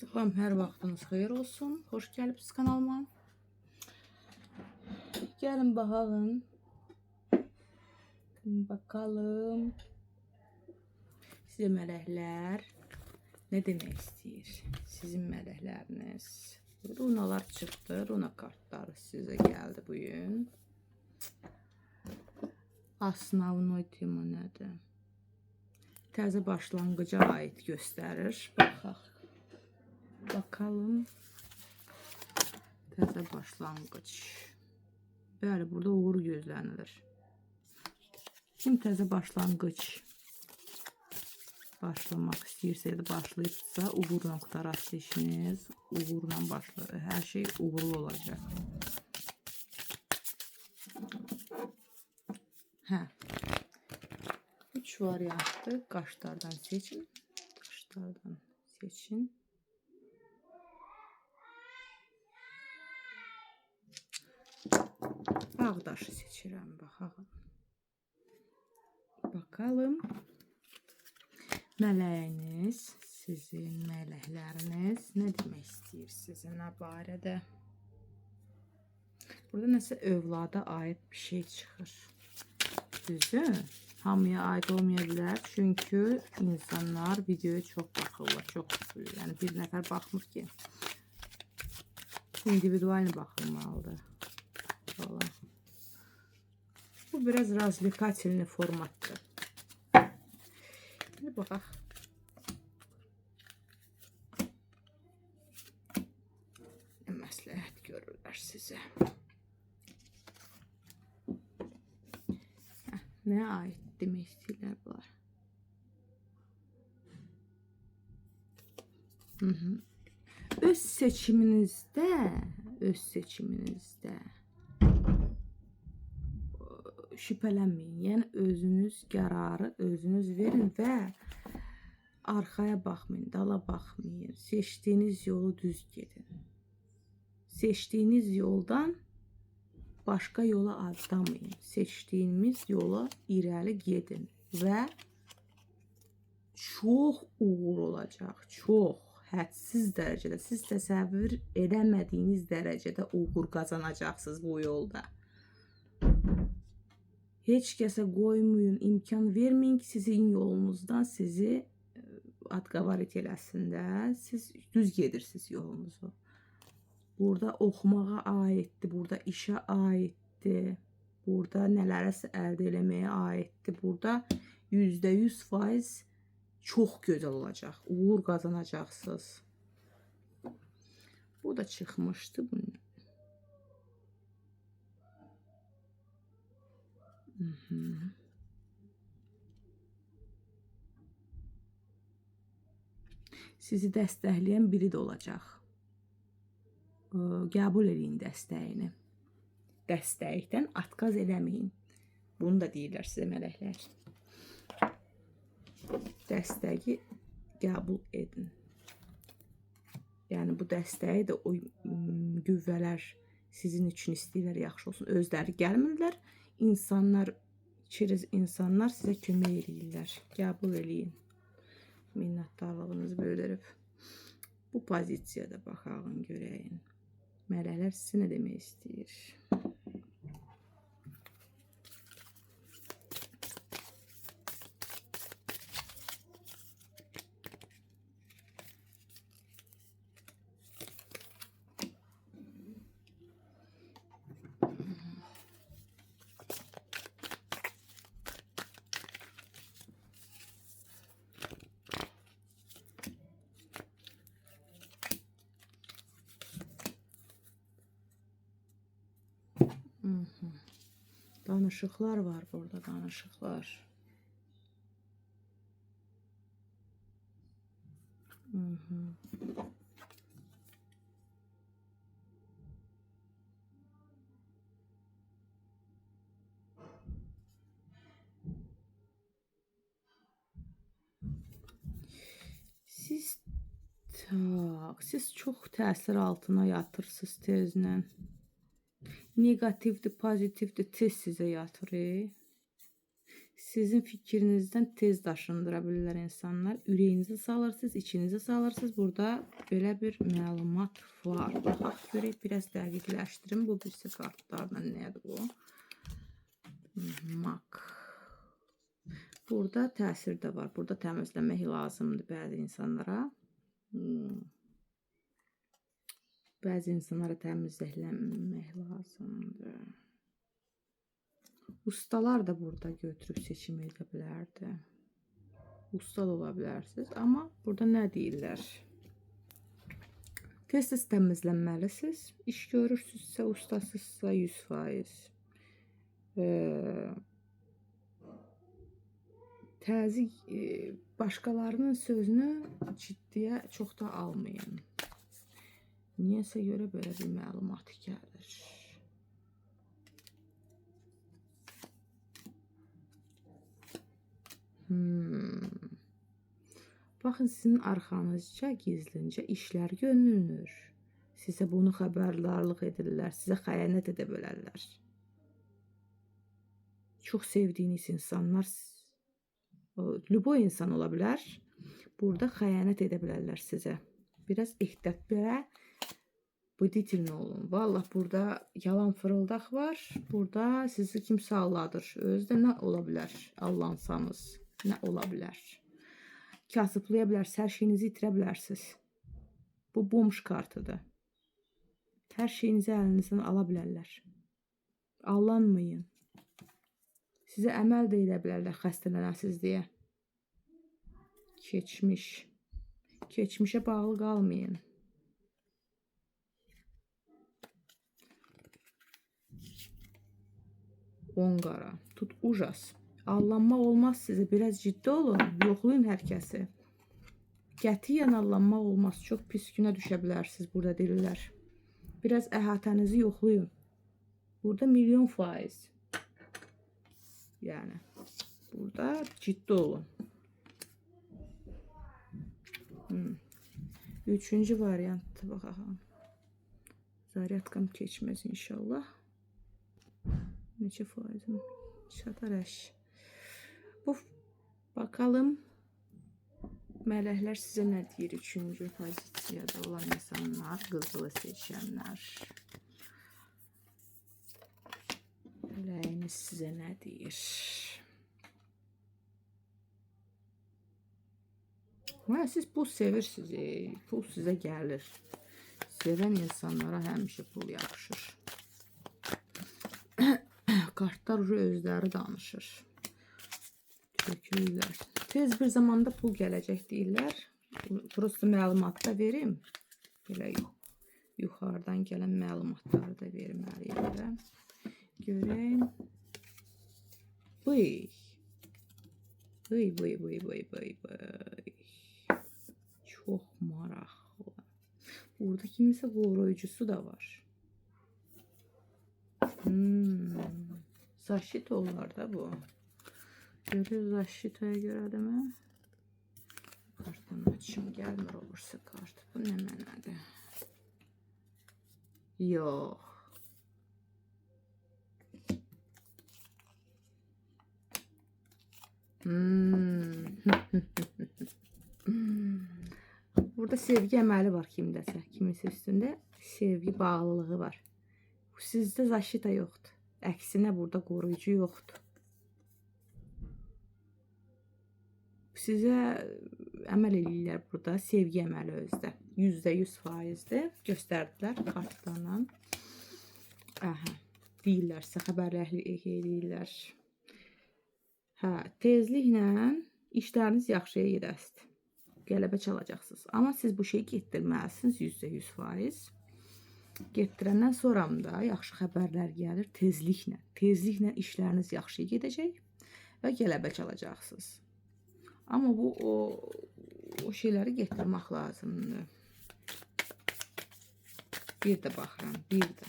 Salam, hər vaxtınız xeyir olsun. Xoş gəlibsiz kanalıma. Gəlin baxalım. Bakalım. Sizə mələklər nə demək istəyir? Sizin mələkləriniz. Runalar çıxdı. Runa kartları sizə gəldi bu gün. Основной tema nədir? Təzə başlanğıca aid göstərir. Baxaq. Bakalım. Təzə başlanğıc. Bəli, burada uğur gözlənilir. Kim təzə başlanğıc başlamaq istəyirsə ya da başlayıbsa, uğurla qurtarasız işiniz. Uğurla başlayır. Hər şey uğurlu olacaq. Hə. 3 variantlı qaşlardan seçin. Qaşlardan seçin. Ağdaşı seçirəm, baxalım. Bakalım. Mələyiniz, sizin mələkləriniz nə demək istəyir sizinlə barədə? Burada nəsə övlada aid bir şey çıxır. Düzdür? Hamıya aid olmaya bilər. Çünki insanlar videoya çox baxırlar, çox. Yəni bir nəfər baxmır ki. İndividual baxılmalıdır. Falan. Bu biraz развлекательный formatdır. Şimdi baxaq. Nə məsləhət görürlər sizə? Hə, nəyə aid demək istəyirlər bunlar? Hı -hı. Öz seçiminizdə, öz seçiminizdə şübhələnməyin. Yəni özünüz qərarı özünüz verin və arxaya baxmayın, dala baxmayın. Seçdiyiniz yolu düz gedin. Seçdiyiniz yoldan başqa yola adlamayın. Seçdiyiniz yola irəli gedin və çox uğur olacaq. Çox, hədsiz dərəcədə, siz təsəvvür eləmədiyiniz dərəcədə uğur qazanacaqsınız bu yolda. Heç kəsə qoymayın, imkan verməyin ki, sizin yolunuzdan sizi atqavarit eləsin də. Siz düz gedirsiniz yolunuzu. Burada oxumağa aiddir, burada işə aiddir, burada nələrisə əldə eləməyə aiddir. Burada %100 çox gözəl olacaq. Uğur qazanacaqsınız. Bu da çıxmışdı bunun. Hı -hı. Sizi dəstəkləyən biri də olacaq. Qəbul eləyin dəstəyini. Dəstəkdən atqaz eləməyin. Bunu da deyirlər sizə mələklər. Dəstəyi qəbul edin. Yəni bu dəstəyi də o qüvvələr sizin üçün istəyirlər yaxşı olsun. Özləri gəlmirlər. İnsanlar, через insanlar sizə kömək eləyirlər. Qəbul eləyin. Minnətdarlığınızı bildirib. Bu pozisiyada baxağın, görəyin. Mələklər sizə nə demək istəyir? Danışıqlar var burada, danışıqlar. Hı -hı. Siz siz çox təsir altına yatırsınız tezlə. Negativdir, pozitivdir, tez sizə yatır. Sizin fikrinizdən tez daşındıra bilirlər insanlar. Ürəyinizə salırsınız, içinizə salırsınız. Burada belə bir məlumat var. Baxaq görək, biraz dəqiqləşdirim. Bu birisi kartlardan nədir bu? Mak. Burada təsir də var. Burada təmizləmək lazımdır bəzi insanlara. Bəzi insanlara təmizləmək lazımdır. Ustalar da burada götürüb seçim edə bilərdi. Usta da ola bilərsiniz. Amma burada nə deyirlər? Tez-tez təmizlənməlisiniz. İş görürsünüzsə, ustasızsa 100%. Təzyiq, başqalarının sözünü ciddiyə çox da almayın. Niyəsə görə belə bir məlumat gəlir. Baxın, sizin arxanızca gizlincə işlər görünür. Sizə bunu xəbərdarlıq edirlər, sizə xəyanət edə bilərlər. Çox sevdiyiniz insanlar, lüboy insan ola bilər. Burada xəyanət edə bilərlər sizə. Biraz ehtiyat belə, bditelni olun. Vallah burada yalan fırıldaq var. Burada sizi kimsə aldadır. Özü də nə ola bilər? Aldansanız nə ola bilər? Kasıblaya bilərsiniz, hər şeyinizi itirə bilərsiniz. Bu bomş kartıdır. Hər şeyinizi əlinizdən ala bilərlər. Aldanmayın. Sizə əməl də edə bilərlər xəstələnəsiz deyə. Keçmiş. Keçmişə bağlı qalmayın. On qara. Tut ujas. Aldanmaq olmaz sizə. Biraz ciddi olun. Yoxlayın hər kəsi. Qətiyyən aldanmaq olmaz. Çox pis günə düşə bilərsiniz burada deyirlər. Biraz əhatənizi yoxlayın. Burada 1.000.000%. Yəni burada ciddi olun. Üçüncü variant baxaq. Zaryadkam keçməz inşallah. Neçə faizim? Çatar əş. Bu bakalım mələklər sizə nə deyir? Üçüncü pozisiyada olan insanlar, qızılı seçənlər. Mələyiniz sizə nə deyir? Hə, siz pul sevirsiniz. Pul sizə gəlir. Sevən insanlara həmişə pul yapışır. Kartlar özləri danışır. Tökülürlər. Tez bir zamanda pul gələcək deyirlər. Prosto məlumat da verim. Belə yuxarıdan gələn məlumatları da verməliyəm də. Görəyim. Bıy. Bıy, bıy, bıy, bıy, bıy, bıy. Çox maraqlı. Burada kimisə qoruyucusu da var. Zaşit olar da bu. Görür zaşitaya görə mi? Kartdan açım gəlmir olursa kart. Bu nə mənadır? Yox. Burada sevgi əməli var kimdəsə. Kiminsə üstündə sevgi bağlılığı var. Sizdə zaşita yoxdur. Əksinə burada qoruyucu yoxdur. Sizə əməl eləyirlər burada. Sevgi əməli özdə. 100% göstərdilər kartlarla. Aha, deyirlər sizə, xəbərlər eləyirlər. Hə, tezliklə işləriniz yaxşıya gedəsidir. Qələbə çalacaqsınız. Amma siz bu şeyi getdirməlisiniz 100%. Getdirəndən sonra da yaxşı xəbərlər gəlir tezliklə. Tezliklə işləriniz yaxşıya gedəcək və qələbə çalacaqsınız. Amma bu o şeyləri getirmək lazımdır. Bir də baxıram, bir də.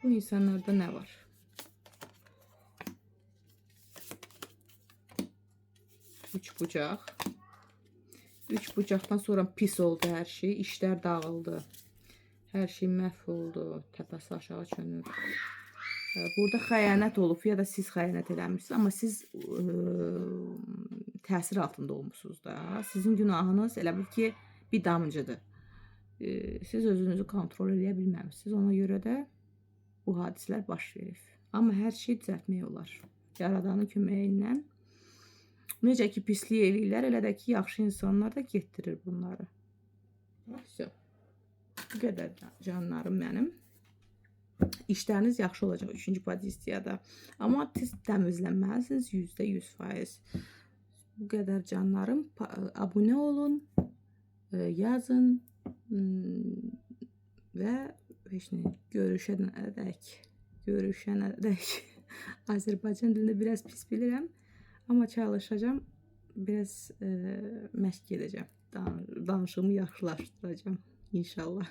Bu insanlarda nə var? Üç bucaq. Üç bucaqdan sonra pis oldu hər şey. İşlər dağıldı. Hər şey məhv oldu. Təpəsi aşağı çönür. Burada xəyanət olub ya da siz xəyanət eləmisiniz, amma siz təsir altında olmusunuz da. Sizin günahınız elə bil ki, bir damcıdır. Siz özünüzü kontrol eləyə bilməmisiniz. Ona görə də bu hadisələr baş verib. Amma hər şey düzəltmək olar. Yaradanın köməyi ilə necə ki pislik eləyirlər, elə də ki yaxşı insanlar da getdirir bunları. Vəsə. Bu qədər canlarım mənim. İşləriniz yaxşı olacaq 3-cü pozisiyada. Amma tez təmizlənməlisiniz %100%. Bu qədər canlarım. Abunə olun, yazın və heç nə görüşənədək, görüşənədək Azərbaycan dilini biraz pis bilirəm, amma çalışacağam. Biraz məşq edəcəm. Danışığımı yaxşılaşdıracağam inşallah.